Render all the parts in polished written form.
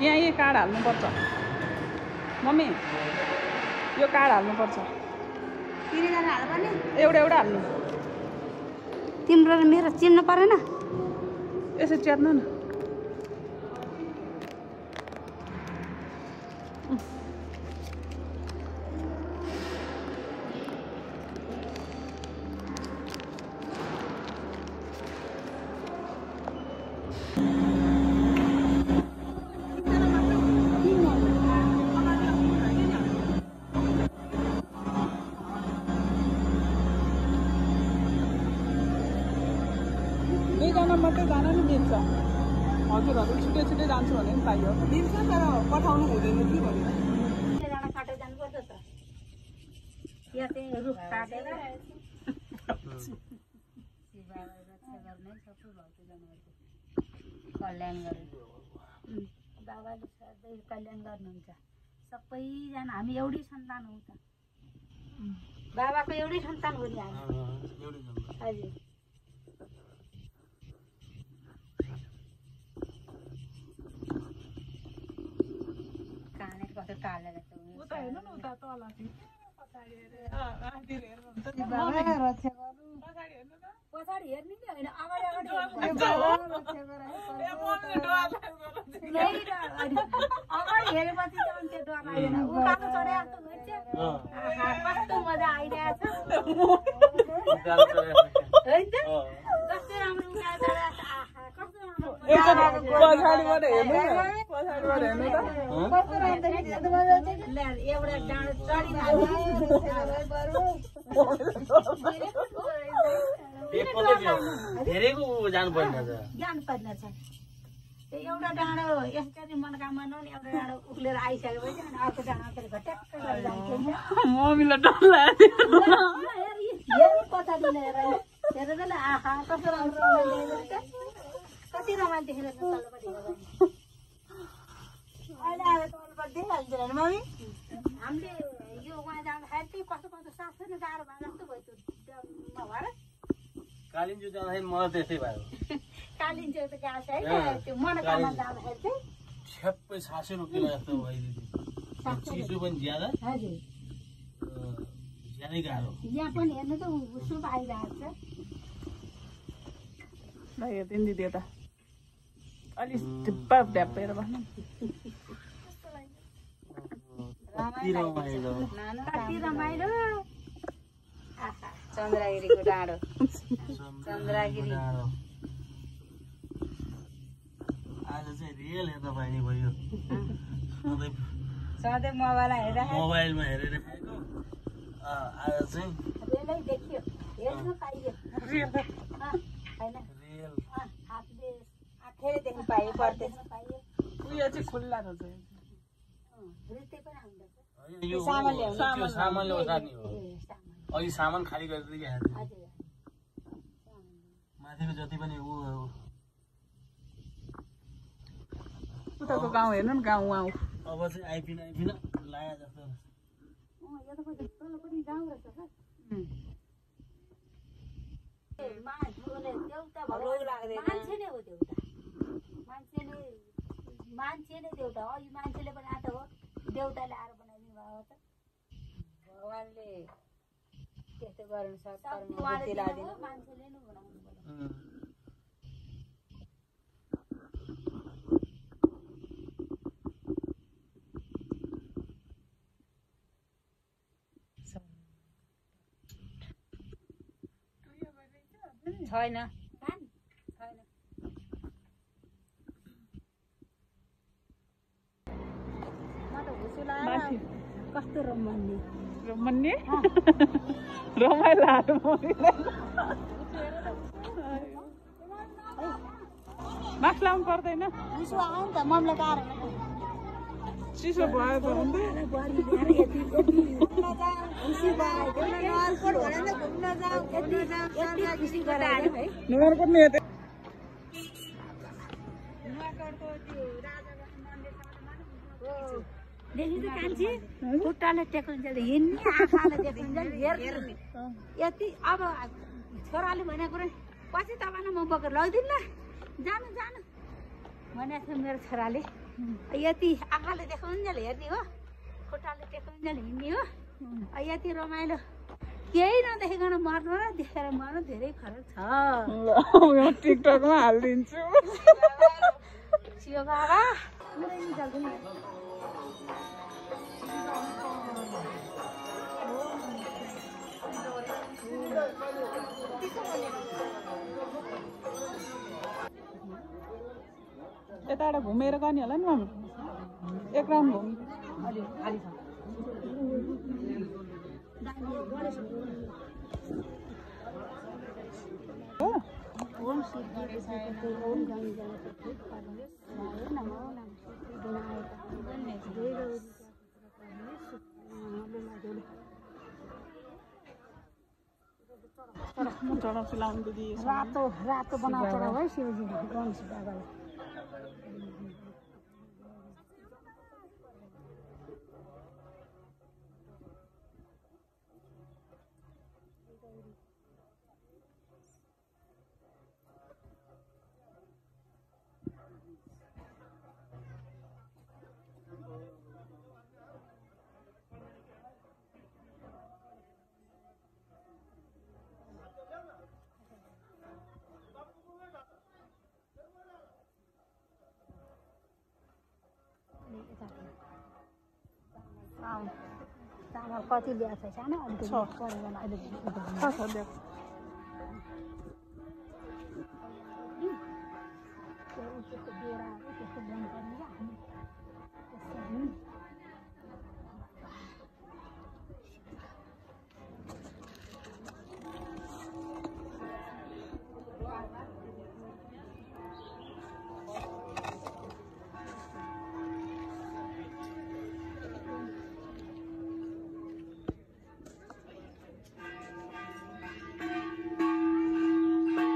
यहाँ यही कार्ड हाल्नुपर्छ मम्मी यो कार्ड हाल्नुपर्छ एउटा एउटा हाल्नु तिम्रो र मेरो चिन्नु परेन यसो च्यात्नु न दुईजना मात्रै जान नि मिल्छ हजुरहरू छिटो छिटो जान्छु भने नि पाइयो मिल्छ तर पठाउनु हुँदैन कि भन्यो कल्याण गर्नु बाबाले सधैँ कल्याण गर्नुहुन्छ सबैजना हामी एउटै सन्तान हौ त बाबाको एउटै सन्तान हो नि हामी हजुर कस्तो टालेर उता हेर्नु न उता तल पछाडि हेर्ने नि होइन अगाडि अगाडि हेरेपछि त त्यो डर लाग्दैन उकालो चढे जस्तो हुन्छ कस्तो मजा आइरहेछ कस्तो राम्रो उकालो चढे कस्तो पछाडिबाट हेर्नु न पछाडिबाट हेर्नु त एउटा डाँडो धेरैको जानु पर्ने छ एउटा डाँडो यसरी मनोकामना नि एउटा डाँडो उक्लेर आइसकेपछि अनि अर्को डाँडो घट्याक्क गरेर जान्छ मम्मीलाई डर लाग्यो हेर्नु पछाडि हेरेर आहा कस्तो राम्रो कति रमाइलो देखेर तल्लोपट्टि अहिले आएर तल्लोपट्टि देखिहाल्छ नि मम्मी हामीले यो उहाँ जाँदाखेरि चाहिँ कस्तो कस्तो साफ छैन गाह्रो भए जस्तो भयो त्यो नभएर कालिम्पोङ जाँदाखेरि मलाई त्यस्तै भयो कालिम्पोङ त गएको छ है त्यो मनोकामना जाँदाखेरि चाहिँ ठ्याप्पै 700 किलो जस्तो भइदियो चिसो पनि ज्यादा हजुर ज्यादै गाह्रो यहाँ पनि हेर्नु त सुप आइरहेको छ ल हेर्दैन दिदी यता अलिक ढिप्पा ढ्याप्पेर बस्नु कति रमाइलो चन्द्रगिरीको डाँडो चन्द्रगिरी आज चाहिँ रियल हेर्न पाइने भयो सधैँ मोबाइल हेर्दाखेरि मोबाइलमा हेरेर आज चाहिँ रेलै देखियो हेर्नु पाइयो रियल होइन रियल आफूले आँखाले देख्नु पाइयो प्रत्यक्ष पाइयो उयो चाहिँ खुल्ला रहेछ नृत्य पनि आउँदछ यो सामान ल्याउने हो अघि सामान खाली गरिदिँदै गएको माथिको जति पनि उताको गाउँ हेर्नु न गाउँ गाउँ अब चाहिँ आइपिन लाया जस्तो तल्लोपट्टि गाउँ रहेछ मान्छे नै हो देउता मान्छे नै देउता हो यो मान्छेले बनाएको हो देउताले आएर बनाइदिनु भयो त भगवानले त्यस्तो गर्नु सक्छ मान्छेले नै बनाउनु पर्यो छैन माथि कस्तो रमाइलो रमाइने रमाइलो मास्क लाउनु पर्दैन चिसो आयो नि त मम्मीलाई गाह्रो चिसो भयो त नुवारकोट नि यतै देखिन्छ कान्छी खुट्टाले टेक्नुन्जेल हिँड्ने आँखाले टेक्नुन्जेल हेर्ने यति अब छोराले भनेको कुरा पछि तपाईँलाई म बोकेर लगिदिनु ल जानु भनेको थियो मेरो छोराले यति आँखाले देखाउन्जेल हेर्ने हो, खुट्टाले टेकाउन्जेल हिँड्ने हो, यति रमाइलो। केही नदेखेकन मर्नु र देखेर मर्नु धेरै फरक छ। टिकटकमा हालिदिन्छु। शिव बाबा पुरै निकाल्छु नि। यताबाट घुमेर गर्ने होला नि मम्मी, एक राउन्ड घुम। ओम सिद्धि विष्णुपते ओम गण गणपते परमेश्वराय नमो नमः। रातो रातो बनाएर चढाऊ है शिवजी गणेश बाबालाई। चामल कति ल्याएको छ सानो अलिकति परेर अहिले त्यसको बेराहरू त्यस्तो बन्द गर्ने क्या हामी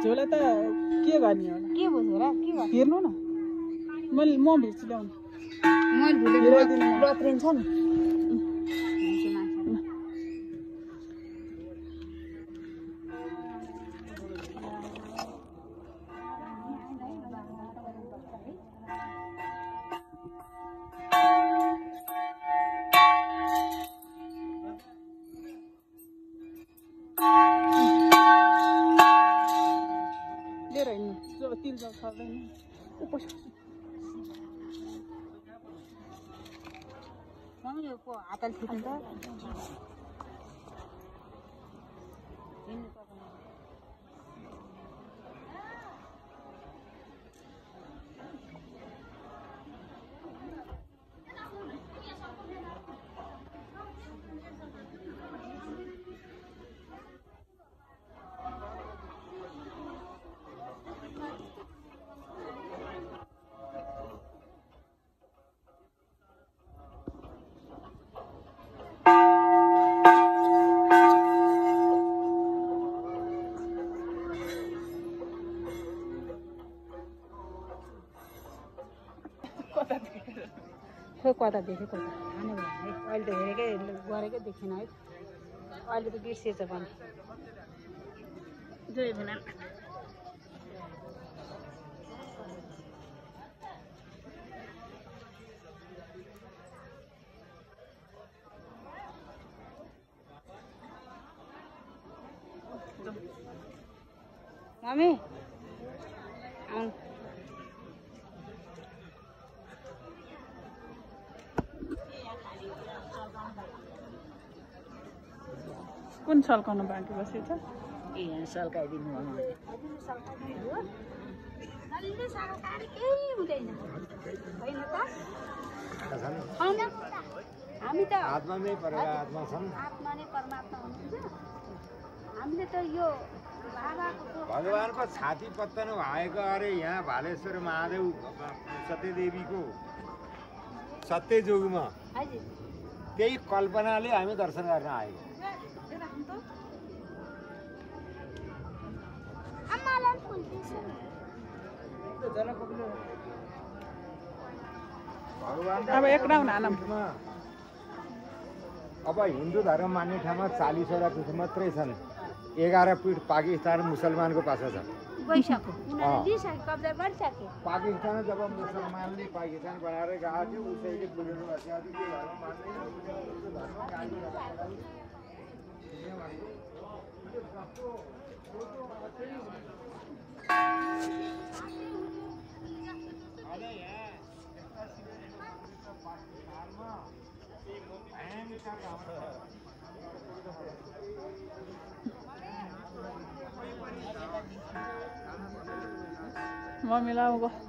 झोला त के गर्ने होला, के बुझ्यो र के गर्नु हेर्नु न। म भिड्छु ल्याउनु। मैले रत्रिन्छ नि। तिल जाऊ सर्दैन हातले फिट्नु त कता देखेँ कता खाने भयो है। अहिले त हेरेकै गरेकै देखिनँ है। अहिले त बिर्सिएछ पनि जय भुनाल। मम्मी आउनु कुन सल्काउनु बाँकी बसेछ? सल्काइदिनु हामी त आत्मा नै परमात्मा छन्। आत्मा नै परमात्मा हुनुहुन्छ। हामीले त यो भगवानको छाती पत्तन आएको अरे यहाँ भालेश्वर महादेव सत्यदेवीको सत्ययुगमा त्यही कल्पनाले हामी दर्शन गर्न आएको। अब एक राउन्ड हालौँ। अब हिन्दू धर्म मान्ने ठाउँमा 40वटा पीठ मात्रै छन्। 11 पीठ पाकिस्तान मुसलमानको पास छ। गइसक्यो उनीहरूले लिइसक्यो कब्जा गरिसक्यो पाकिस्तान जब मुसलमानले पाकिस्तान बनाएर गएको थियो उसैले बुझ्नु भएको थियो के धर्म मम्मीलाई